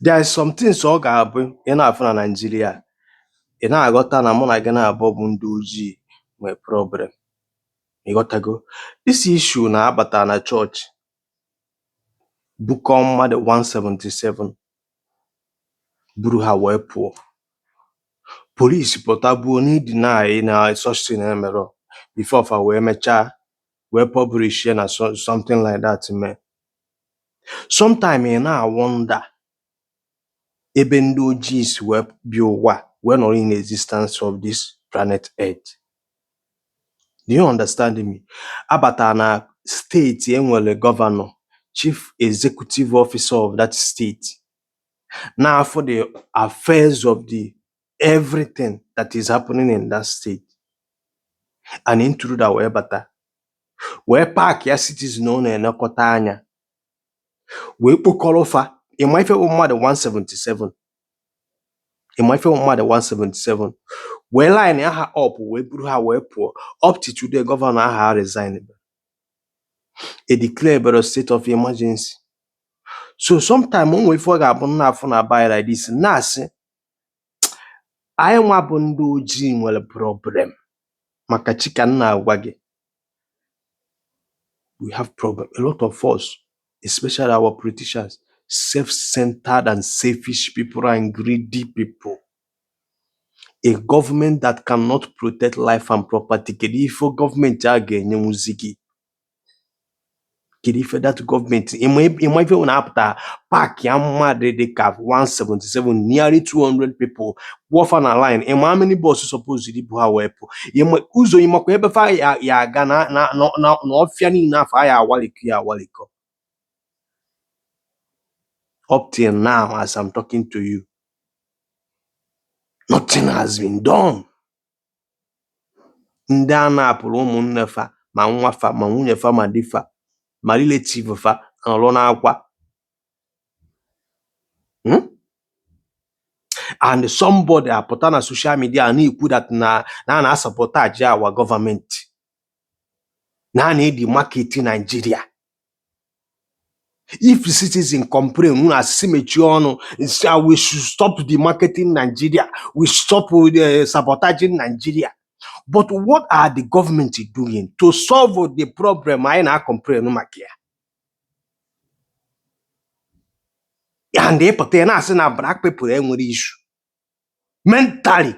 There is some things ọ ga-abụ ị na-afụ na Naịjirịa, ị na-aghọta na mụ na gị na-abụ bụ ndị ojii nwee problem. Ịghọtago? This issue na-abata na chọọchị bukọọ mmadụ 177, buru ha wee pụọ. Polisi pụta buo na deny na such thing emerọ before fa wee mechaa wee publish ya na something like that mee. Sometime ị na-wonder ebe ndị ojii si wee bịa ụwa, wee nọrọ in existence of this planet Earth. Do you understand me? Abata na steeti enwere governor, chief executive officer of that state, na-afụ the affairs of the everything that is happening in that state. An intruder wee bata, wee pack ya citizen ọ na-elekọta anya, wee kpokọrọ fa. Ịma ife bụ mmadụ 177? Ịma ife bụ mmadụ 177 wee line ha up, wee buru ha wee pụọ? Up to today, governor ahụ resign, e declare bere state of emergency. So sometime o nwere ife ọ ga-abụ nna afụ na be anyị like this, na-asị anyị nwa bụ ndị ojii nwere problem. Maka chi ka m na-agwa gị, we have problem. A lot of us, especially our politicians, self-centered and selfish people and greedy people. A government that cannot protect life and property, kedu ife gọọmenti a ga-enyenwuzi gị? Kedu ife that gọọmenti? Ịma ife na-apụta pack ya mmadụ dị ka 177, nearly 200 people, kwụọ na line? Ịma how many bus suppose ibu ha wee pụ? Ịma ụzọ? Ịmakwa ebe fa ya aga na ọfịa niile afọ a ya awalikọ ya awalikọ? Up till now, as I'm talking to you, nothing has been done. Ndị a napụrụ ụmụnne fa, ma nwa fa, ma nwunye fa, ma di fa, ma relative fa, nọrọ n'akwa. And somebody apụta na social media na-ekwu that na a na-sabotage our government, na a na-edi market Nigeria. If citizen complain, unu asịsị mechie ọnụ, say we should stop the marketing Nigeria, we stop sabotaging Nigeria. But what are the government doing to solve the problem anyị na-complain maka ya? And ịpụta ya na-asị na black people enwere issue mentally.